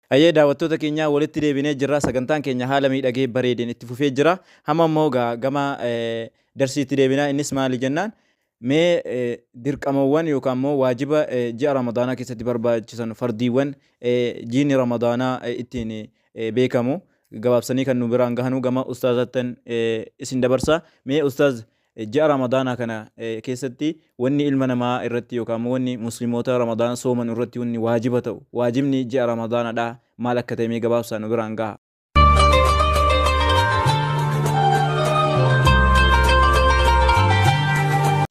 Hayyee daawwattoota keenya, walitti deebinee jirra. Sagantaan keenya haala miidhagee bareedeen itti fufee jira. Hamma immoo gama darsiitti deebinaa. Innis maali jennaan, mee dirqamawwan yookaan immoo waajiba ji'a Ramadaanaa keessatti barbaachisan, fardiiwwan jiini Ramadaanaa ittiin beekamu gabaabsanii kan nu biraan gahanuu gama ustaazattan isin dabarsa. Mee ustaaz, ji'a Ramadaanaa kana keessatti wanni ilma namaa irratti yookaan immoo wanni musliimoota Ramadaana sooman irratti wanni waajiba ta'u, waajibni ji'a Ramadaanaadhaa maal akka ta'e mee gabaabsaa nu biraan gaha.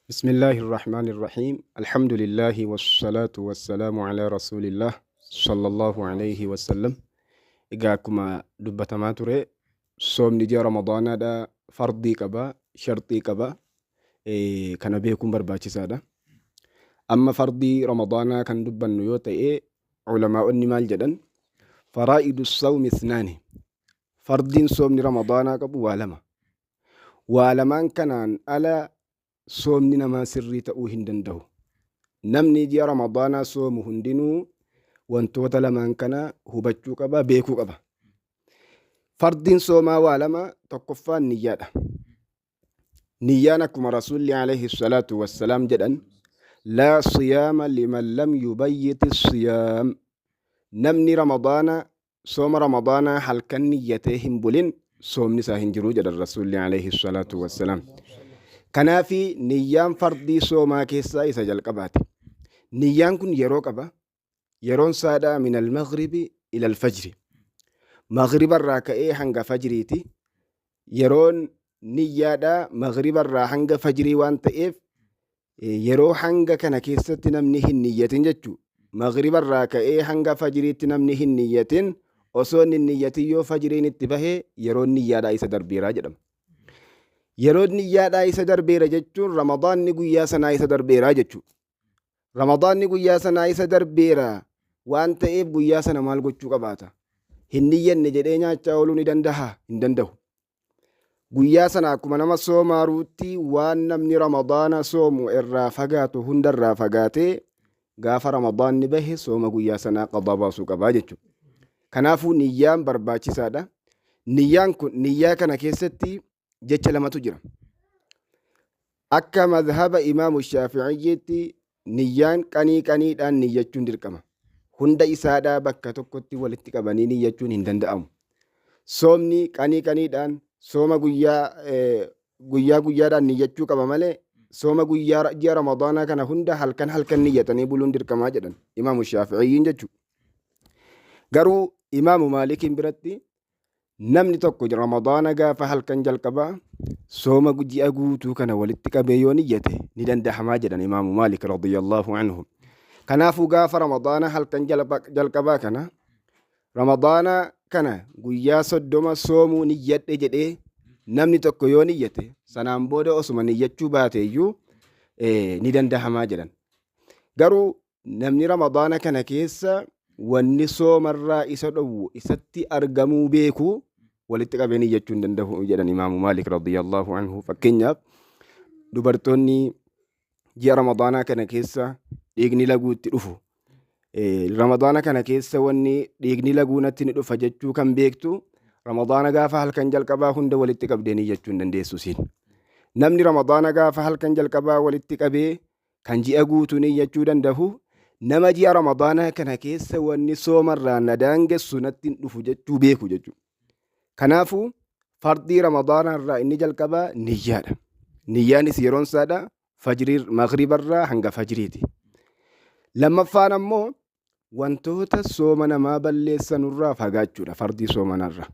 بسم الله الرحمن الرحيم، الحمد لله والصلاة والسلام على رسول الله صلى الله عليه وسلم. Egaa akkuma dubbatamaa ture, soomni ji'a Ramadaanaadha fardii qaba, sharxii qaba. Kana beekuun barbaachisaadha. Amma fardii Ramadaanaa kan dubbannu yoo ta'e, ulamaa'onni maal jedhan? Faraa'idu sawmi ithnaani. Fardiin soomni Ramadaanaa qabu waa lama. Waa lamaan kanaan ala soomni namaa sirrii ta'uu hin danda'u. Namni ji'a Ramadaanaa soomu hundinuu wantoota lamaan kana hubachuu qaba, beekuu qaba. Fardiin soomaa waa lama, tokkoffaan niyyaadha. Niyyaan akkuma Rasuulli alayhi salaatu wassalaam jedhan, laa siyaama liman lam yubayyiti siyaam. Namni Ramadaana, sooma Ramadaanaa halkan niyyatee hin bulin, soomni isaa hin jiru jedhan Rasuulli alayhi salaatu wassalaam. Kanaafi niyyaan fardii soomaa keessaa isa jalqabaati. Niyyaan kun yeroo qaba. Yeroon saadhaa min al-maghribi ila al-fajri. Maghriba irraa ka'ee hanga fajriiti. Yeroon niyyaadhaa maghriba irraa hanga fajrii waan ta'eef, yeroo hanga kana keessatti namni hin niyyatin jechuu. Maghriba irraa ka'ee hanga fajriitti namni hin niyyatin, osoo inni hin niyyatin yoo fajriin itti bahe, yeroon niyyaadhaa isa darbeeraa jedhama. Yeroon niyyaadhaa isa darbeera jechuun Ramadaanni guyyaa sanaa isa darbeeraa jechuudha. Ramadaanni guyyaa sanaa isa darbeera waan ta'eef, guyyaa sana maal gochuu qabaata? Hin niyyanne jedhee nyaachaa ooluu ni dandahaa? Hin danda'u. Guyyaa sana akkuma nama soomaaruutti waan namni Ramadaana soomu irraa fagaatu hundarraa fagaatee, gaafa Ramadaanni bahe sooma guyyaa sanaa qadaa baasuu qabaa jechuudha. Kanaafuu niyyaan barbaachisaadha. Niyyaan kun, niyyaa kana keessatti jecha lamatu jira. Akka madhaba Imaamu Shaafi'iyyiitti niyyaan qanii qaniidhaan niyyachuun dirqama. Hunda isaadhaa bakka tokkotti walitti qabanii niyyachuun hin danda'amu. Soomni qanii qaniidhaan, sooma guyyaa guyyaa guyyaadhaan niyyachuu qaba malee, sooma guyyaa ji'a Ramadaanaa kana hunda halkan halkan niyyatanii buluun dirqamaa jedhan Imaamu Shaafi'iyyiin jechuudha. Garuu Imaamu Maalikiin biratti namni tokko Ramadaana gaafa halkan jalqabaa sooma ji'a guutuu kana walitti qabee yoo niyyate ni danda'amaa jedhan Imaamu Maalik radiyallahu anhu. Kanaafuu gaafa Ramadaana halkan jalqabaa kana, Ramadaana kana guyyaa 30 soomuu niyyadhe jedhee namni tokko yoo niyyate, sanaan booda osuma niyyachuu baate iyyuu ni danda'amaa jedhan. Garuu namni Ramadaana kana keessa wanni soomarraa isa dhowwu isatti argamuu beeku, walitti qabee niyyachuu hin danda'u jedhan Imaamu Maalik radiyallahu anhu. Fakkeenyaaf, dubartoonni ji'a Ramadaanaa kana keessa dhiigni laguu itti dhufu. Ramadaana kana keessa wanni dhiigni laguu natti ni dhufa jechuu kan beektu, Ramadaana gaafa halkan jalqabaa hunda walitti qabdee niyyachuu hin dandeessu siin. Namni Ramadaana gaafa halkan jalqabaa walitti qabee kan ji'a guutuu niyyachuu danda'u, nama ji'a Ramadaanaa kana keessa wanni soomarraa na daangessu natti hin dhufu jechuu beeku jechuudha. Kanaafuu fardii Ramadaanaa irraa inni jalqabaa niyyaadha. Niyyaanis yeroon isaadha fajrii, maghribarraa hanga fajriiti. Lammaffaan ammoo wantoota sooma namaa balleessanurraa fagaachuudha fardii soomanarra.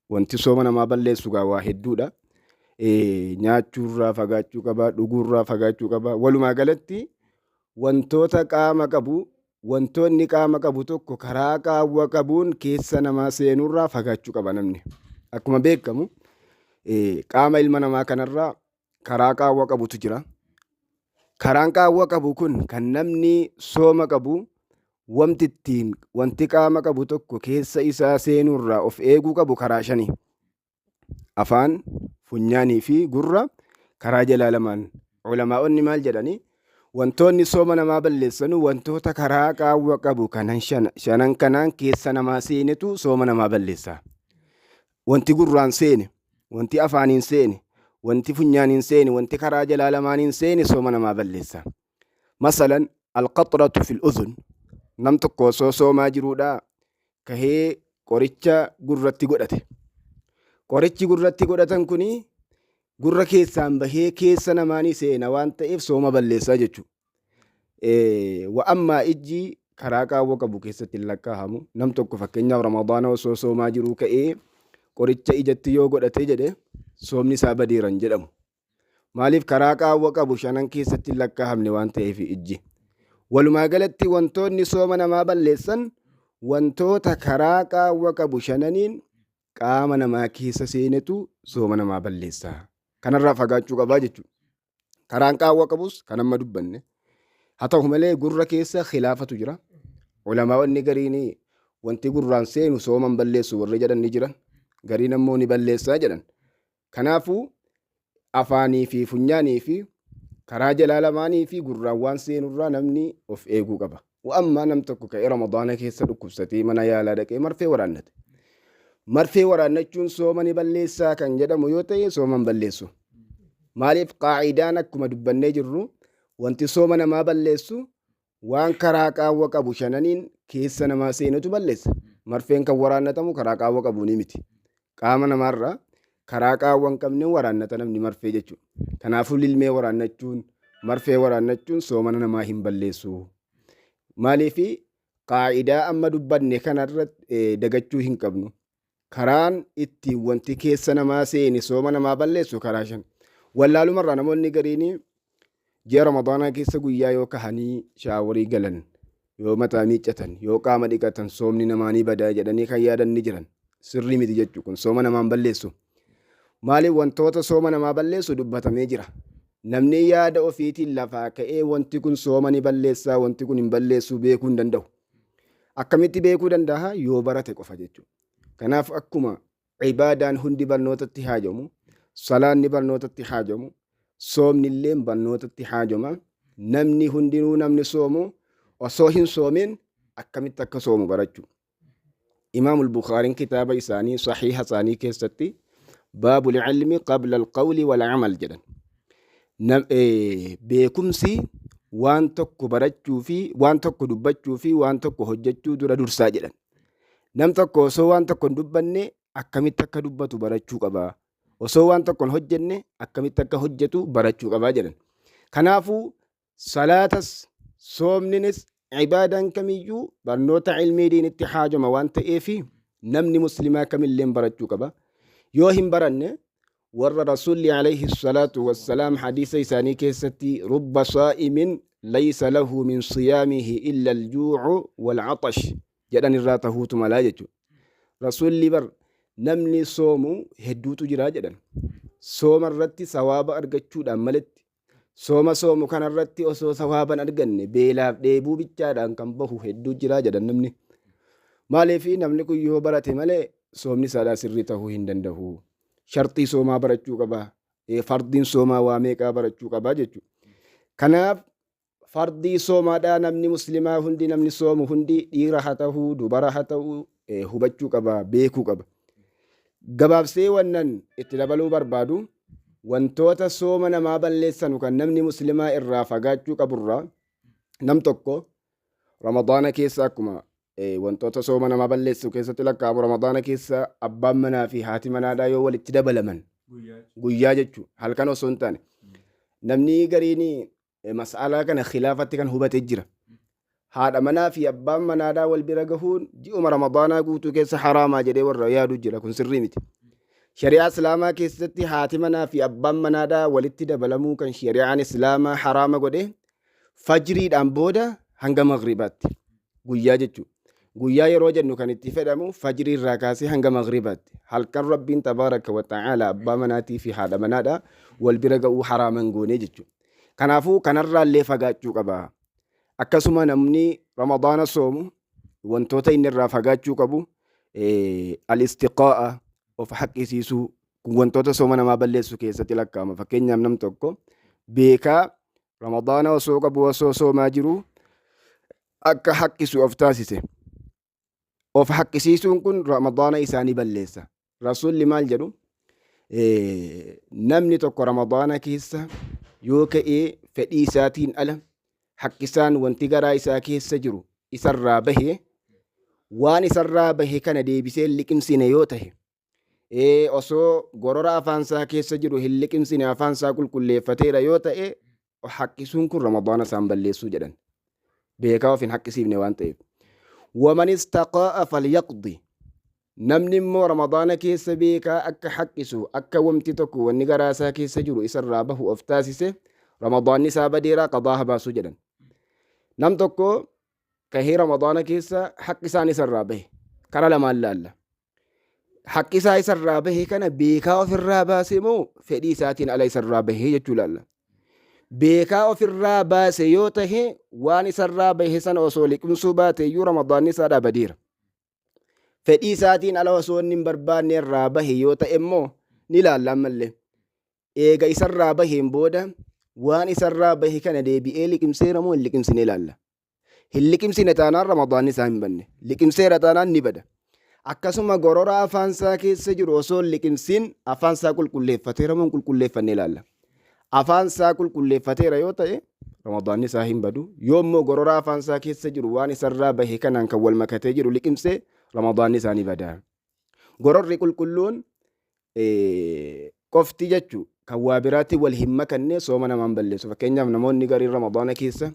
Wanti sooma namaa balleessu gaa waa hedduudha. Nyaachuurraa fagaachuu qaba, dhuguurraa fagaachuu qaba. Walumaa galatti wantoota qaama qabu, wantoonni qaama qabu tokko karaa qaawwa qabuun keessa namaa seenuurraa fagaachuu qaba namni. Akkuma beekamu qaama ilma namaa kanarraa karaa qaawwa qabutu jira. Karaan qaawwa qabu kun kan namni sooma qabu wanti ittiin wanti qaama qabu tokko keessa isaa seenuurraa of eeguu qabu karaa shani. Afaan, funyaanii fi gurra karaa jalaa lamaan. Ulamaa'onni maal jedhanii? Wantoonni sooma namaa balleessanu wantoota karaa qaawwa qabu kanan shanan kanaan keessa namaa seenetu sooma namaa balleessa. Wanti gurraan seene, wanti afaaniin seene, wanti funyaaniin seene, wanti karaa jalaa lamaaniin seene sooma namaa balleessa. Masalan alqaxratu fil udhun, nam tokko osoo soomaa jiruudhaa kahee qoricha gurratti godhate. Qorichi gurratti godhatan kuni gurra keessaan bahee keessa namaanii seena waan ta'eef sooma balleessaa jechuudha. Wa ammaa ijji karaa qaawwa qabu keessatti hin lakkaahamu. Nam tokko fakkeenyaaf Ramadaana osoo soomaa jiruu ka'ee qoricha ijatti yoo godhate jedhe soomni isaa badeera hin jedhamu. Maaliif karaa qaawwa qabu shanan keessatti hin lakkaahamne waan ta'eef ijji. Walumaa galatti wantoonni sooma namaa balleessan wantoota karaa qaawwa qabu shananiin qaama namaa keessa seenetu sooma namaa balleessa. Kanarraa fagaachuu qabaa jechuudha. Karaan qaawwa qabus kan amma dubbanne. Haa ta'u malee gurra keessa khilaafatu jira. Ulamaa'onni gariin wanti gurraan seenu sooma hin balleessu warri jedhan ni jiran. Gariin ammoo ni balleessaa jedhan. Kanaafuu afaanii fi funyaanii fi karaa jalaa lamaanii fi gurraan waan seenurraa namni of eeguu qaba. Wa'ammaa nam tokko ka'ee Ramadaana keessa dhukkubsatee mana yaalaa dhaqee marfee waraannate. Marfee waraannachuun sooma ni balleessaa kan jedhamu yoo ta'e sooma hin balleessu. Maaliif qaacidaan akkuma dubbannee jirru wanti sooma namaa balleessu waan karaa qaawwa qabu shananiin keessa namaa seenutu balleessa. Marfeen kan waraannatamu karaa qaawwa qabuuni miti. Qaama namaarraa karaa qaawwa hin qabneen waraannata namni marfee jechuudha. Kanaafuu lilmee waraannachuun, marfee waraannachuun soomana namaa hin balleessu. Maaliif qaa'idaa amma dubbanne kanarra dagachuu hin qabnu. Karaan ittiin wanti keessa namaa seene sooma namaa balleessu karaa shan. Wallaalumarraa namoonni gariin ji'a Ramadaanaa keessa guyyaa yoo kahanii shaaworii galan, yoo mataa miiccatan, yoo qaama dhiqatan soomni namaa ni badaa jedhanii kan yaadan ni jiran. Sirrii miti jechuu kun sooma namaan balleessu. Maaliif wantoota sooma namaa balleessu dubbatamee jira. Namni yaada ofiitiin lafaa ka'ee wanti kun sooma ni balleessaa wanti kun hin balleessuu beekuu hin danda'u. Akkamitti beekuu danda'a? Yoo barate qofa jechuudha. Kanaaf akkuma ibaadaan hundi barnootatti haajomu, salaanni barnootatti haajomu, soomni illee barnootatti haajoma. Namni hundinuu namni soomu osoo hin soomin akkamitti akka soomu barachuu. Imaamul Bukhaariin kitaaba isaanii sahiha isaanii keessatti baabul ilmi qabla alqawli wal amal jedhan. Beekumsi waan tokko barachuu fi waan tokko dubbachuu fi waan tokko hojjechuu dura dursaa jedhan. Nam tokko osoo waan tokko hin dubbanne akkamitti akka dubbatu barachuu qaba. Osoo waan tokko hin hojjenne akkamitti akka hojjetu barachuu qaba jedhan. Kanaafuu salaatas soomninis ibaadaan kamiyyuu barnoota ilmii diinitti haajoma waan ta'eef namni muslimaa kamilleen barachuu qaba. Yoo hin baranne warra Rasuulli alayhi salaatu wassalaam hadiisa isaanii keessatti rubba saa'imin laysa lahu min siyaamihi illa aljuucu wal'atash jedhan irraa tahuutu malaa jechuudha. Rasuulli bar namni soomu hedduutu jira jedhan. Sooma irratti sawaaba argachuudhaan maletti sooma soomu kanarratti osoo sawaaban arganne beelaaf dheebuu bichaadhaan kan bahu hedduu jira jedhan namni. Maaliif namni kun yoo barate malee soomni isaadhaa sirrii tahuu hin danda'u. Sharxii soomaa barachuu qaba. Fardiin soomaa waa meeqaa barachuu qaba jechuudha. Kanaaf fardii soomaadhaa namni muslimaa hundi namni soomu hundi dhiira haa ta'uu dubara haa ta'uu hubachuu qaba beekuu qaba. Gabaabsee wannan itti dabaluu barbaadu wantoota sooma namaa balleessanu kan namni muslimaa irraa fagaachuu qaburraa nam tokko Ramadaana keessa akkuma wantoota sooma namaa balleessu keessatti lakkaa'amu Ramadaana keessa abbaan manaa fi haati manaadhaa yoo walitti dabalaman guyyaa jechuudha halkan osoo hin taane namni gariin mas'alaa kana khilaafatti kan hubatee jira. Haadha manaa fi abbaan manaadhaa wal bira gahuun ji'uma Ramadaanaa guutuu keessa haraamaa jedhee warra yaadu jira kun sirrii miti. Shari'aa Islaamaa keessatti haati manaa fi abbaan manaadhaa walitti dabalamuu kan shari'aan Islaamaa haraama godhe fajriidhaan booda hanga maghribaatti guyyaa jechuudha. Guyyaa yeroo jennu kan itti fedhamu fajrii irraa kaasee hanga maghribaatti. Halkan Rabbiin tabaaraka wa ta'aala abbaa manaatii fi haadha manaadha wal bira ga'uu haraaman goonee jechuudha. Kanaafuu kanarraallee fagaachuu qaba. Akkasuma namni Ramadaana soomu wantoota inni irraa fagaachuu qabu al-istiqaa'a of haqqisiisuu kun wantoota sooma namaa balleessu keessatti lakkaa'ama. Fakkeenyaaf nam tokko beekaa Ramadaana osoo qabu osoo soomaa jiru akka haqqisu of taasise. Of haqqisiisuun kun Ramadaana isaanii balleessa. Rasuulli maal jedhu? Namni tokko Ramadaana keessa yoo ka'ee fedhii isaatiin ala haqqisaan wanti garaa isaa keessa jiru isarraa bahe, waan isarraa bahe kana deebisee hin liqimsine yoo tahe, osoo gorora afaansaa keessa jiru hin liqimsine afaansaa qulqulleeffateera yoo ta'e, haqqisuun kun Ramadaana isaan balleessuu jedhan. Beekaa of hin haqqisiifne waan ta'eef. Waman istaqaa'a falyaqdi. Namni immoo Ramadaana keessa beekaa akka haqqisu, akka wamti tokko wanni garaa isaa keessa jiru isarraa bahu of taasise, Ramadaanni isaa badeeraa qadaa haa baasuu jedhan. Nam tokko kahee Ramadaana keessa haqqisaan isarraa bahe. Kara lamaan laalla. Haqqisaa isarraa bahe kana beekaa ofirraa baase moo fedhii isaatiin ala isarraa bahe jechuu laalla. Beekaa ofirraa baase yoo tahe, waan isarraa bahe sana osoo liqimsuu baate iyyuu Ramadaanni isaa dhaabadeera. Fedhii isaatiin ala osoo inni hin barbaanne irraa bahe yoo ta'e immoo ni ilaalla ammallee. Eega isarraa baheen booda waan isarraa bahe kana deebi'ee liqimseera moo hin liqimsine ilaalla. Hin liqimsine taanaan Ramadaanni isaa hin banne. Liqimseera taanaan ni bada. Akkasuma gorora afaan isaa keessa jiru osoo hin liqimsin afaan isaa qulqulleeffateera moo hin qulqulleeffanne ilaalla. Afaan isaa qulqulleeffateera yoo ta'e Ramadaanni isaa hin badu. Yoo immoo gorora afaan isaa keessa jiru waan isarraa bahe kanaan kan wal makatee jiru liqimse, Ramadaanni isaa ni bada. Gororri qulqulluun qofti jechuu kan waa biraatti wal hin makanne sooma namaan balleessu. Fakkeenyaaf, namoonni gariin Ramadaana keessa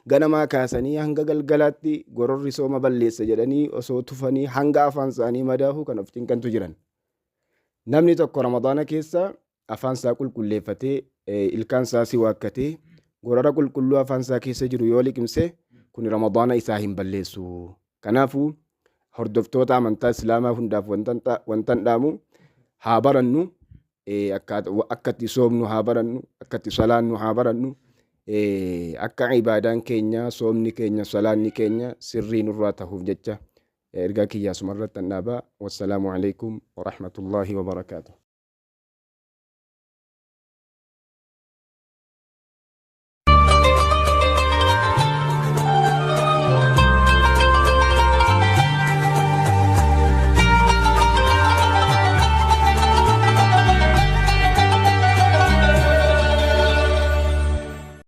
ganamaa kaasanii hanga galgalaatti gororri sooma balleessa jedhanii osoo tufanii hanga afaan isaanii madaahu kan of cinqantu jiran. Namni tokko Ramadaana keessa afaan isaa qulqulleeffatee, ilkaan isaa si waakkatee, gorora qulqulluu afaan isaa keessa jiru yoo liqimse, kun Ramadaana isaa hin balleessu. Kanaafuu hordoftoota amantaa Islaamaa hundaaf wantan dhaamu, haa barannu, akka itti soomnu haa barannu, akka itti salaannu haa barannu, akka ibaadaan keenya, soomni keenya, salaanni keenya sirrii nurraa tahuuf jecha ergaa kiyya asumarratti an dhaabaa. Wassalaamu alaikum warahmatullaahi wabarakaatuh.